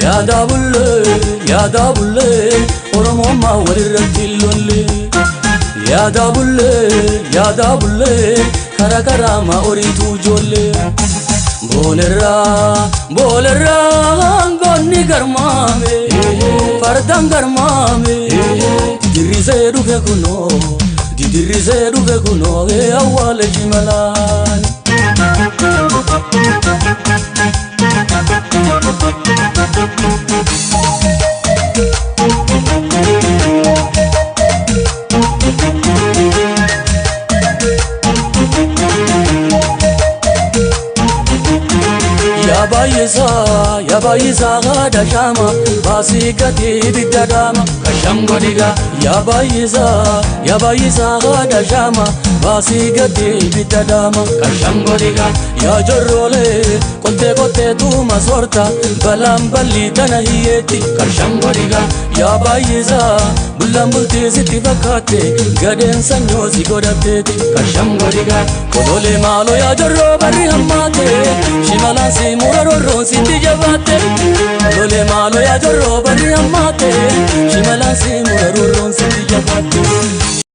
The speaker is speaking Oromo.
Yaadaa bullee yaadaa bullee Oromummaa walirratti lolle. Yaadaa bullee yaadaa bullee karaa karaa maa horiitu ijoollee. Boolerraa boolerraa goonni garmaame fardaan garmaame didirrisee dhufe kunoo didirrisee dhufe kunoo awwaala shimalaan. Yaabayyisaa yaabayyisaa haadha shaama baasii gatii ibidda dhaama Kasham godhiga. Yaabayyisaa yaabayyisaa haadha shaama baasii gatii ibidda dhaama Kasham godhiga. Yaa jorroolee qottee qottee tuuma soorta balaan balli tana hiyyeetti Kasham godhiga. Yaa baay'isaa bullaan bultii sitti fakkaatte gadheen sanyoo si godhatteeti Kasham godhiga. Kololee maaloo yaa jorroo barri hammaate shimalaan si mura rorroon sitti jabaatte Kololee maaloo yaa jorroo barri hammaate shimalaan si mura rorroon sitti jabaatte.